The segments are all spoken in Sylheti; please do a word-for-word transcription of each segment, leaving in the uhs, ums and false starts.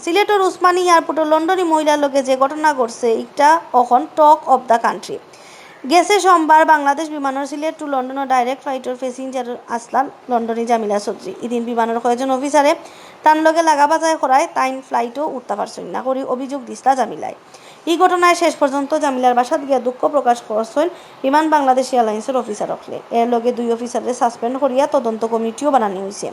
সিলেটর উসমানী এয়ারপোর্টর লন্ডনি মহিলার লগে যে ঘটনা ঘটছে, ইটা অখন টক অফ দ্য কান্ট্রি। গেছে সোমবার বাংলাদেশ বিমানর সিলেট টু লন্ডনর ডাইরেক্ট ফ্লাইটর প্যাসেঞ্জার আছলা লন্ডনি জামিলা চৌধুরী। ইদিন বিমানর কয়জন অফিসারে তান লগে লাগাবাজাই করায় তাইন ফ্লাইটও উঠতা পারছইন না করি অভিযোগ দিছলা জামিলায়। ই ঘটনায় শেষ পর্যন্ত জামিলার বাসাত গিয়া দুঃখ প্রকাশ করছইন বিমান বাংলাদেশ এয়ারলাইন্সর অফিসার অকলে। এর লগে দুই অফিসাররে সাসপেন্ড করিয়া তদন্ত কমিটিও বানানি অইছে।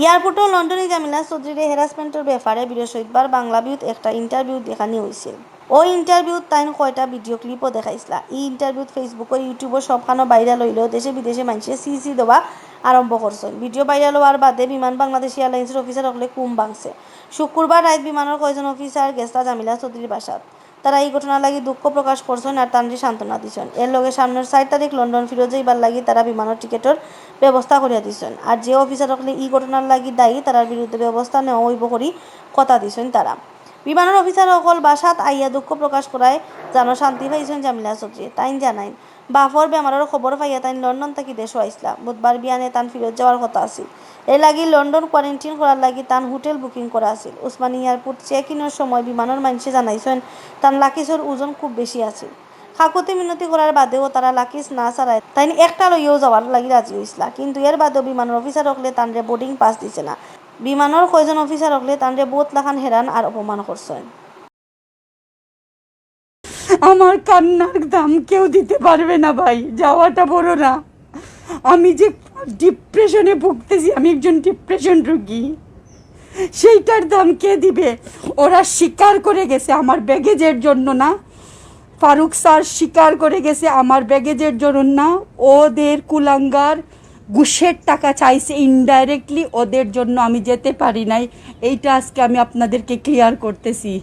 এয়ারপোর্টর লন্ডনি জামিলা চৌধুরীরে হ্যারাসমেন্টর ব্যাপারে বৃহস্পতিবার বাংলা ভিউত একটা ইন্টারভিউ দেখানি অইছিল। অউ ইন্টারভিউত তাইন কয়টা ভিডিও ক্লিপও দেখাইছলা। ই ইন্টারভিউত Facebook-ও, YouTube-ও সবখানো ভাইরাল অইলেও দেশে বিদেশে মাইনষে ছি ছি দেওয়া আরম্ভ করছইন। ভিডিও ভাইরাল অওয়ার বাদে বিমান বাংলাদেশ এয়ারলাইন্সর অফিসার অকলে ঘুম ভাঙছে। শুক্রবার রাইত বিমানর কয়জন অফিসার গেছলা জামিলা চৌধুরীর বাসাত। তারা ই ঘটনার লাগি দুঃখ প্রকাশ করছইন আর তানরে সান্ত্বনা দিছইন। এর লগে সামনর চাইর তারিখ লন্ডন ফিরত যাইবার লাগি তারা বিমানর টিকেটর ব্যবস্থা করিয়া দিছইন। আর যে অফিসার অকলে ই ঘটনার লাগি দায়ী, তারার বিরুদ্ধে ব্যবস্থা নেওয়া অইবো করি কথা দিছইন তারা। বিমানর অফিসার অকল বাসাত আইয়া দুঃখ প্রকাশ করায় জানো শান্তি পাইছইন জামিলা চৌধুরী। তাইন জানাইন, বাফর বেমারর খবর পাইয়া তাইন লন্ডন থাকি দেশো আইছলা। বুধবার বিয়ানে তান ফিরত যাওয়ার কথা আছিল। এর লাগি লন্ডন কোয়ারেন্টিন করার লাগি তান হোটেল বুকিং করা আছিল। উসমানী এয়ারপোর্ট চেক ইনর সময় বিমানর মাইনষে জানাইছইন, তান লাকিসর ওজন খুব বেশি আছিল। কাকুতি মিনতি করার বাদেও তারা লাকিস না ছাড়ায় তাইন একটা লইয়াও যাওয়ার লাগি রাজি অইছলা, কিন্তু এর বাদেও বিমানর অফিসার অকলে তানরে বোর্ডিং পাস দিছে না। বিমানর কয়জন অফিসার অকলে তানরে বউত লাখান হেরান আর অপমান করছইন। আমার কান্নার দাম কেউ দিতে পারবে না ভাই, যাওয়াটা বড় না। আমি যে ডিপ্রেশনে ভুগতেছি, আমি একজন ডিপ্রেশন রোগী, সেইটার দাম কে দিবে? ওরা শিকার করে গেছে আমার ব্যাগেজের জন্য না, ফারুক স্যার শিকার করে গেছে আমার ব্যাগেজের জন্য না। ওদের কুলাঙ্গার ঘুষের টাকা চাইছে ইনডাইরেক্টলি, ওদের জন্য আমি যেতে পারি নাই। এইটা আজকে আমি আপনাদেরকে ক্লিয়ার করতেছি।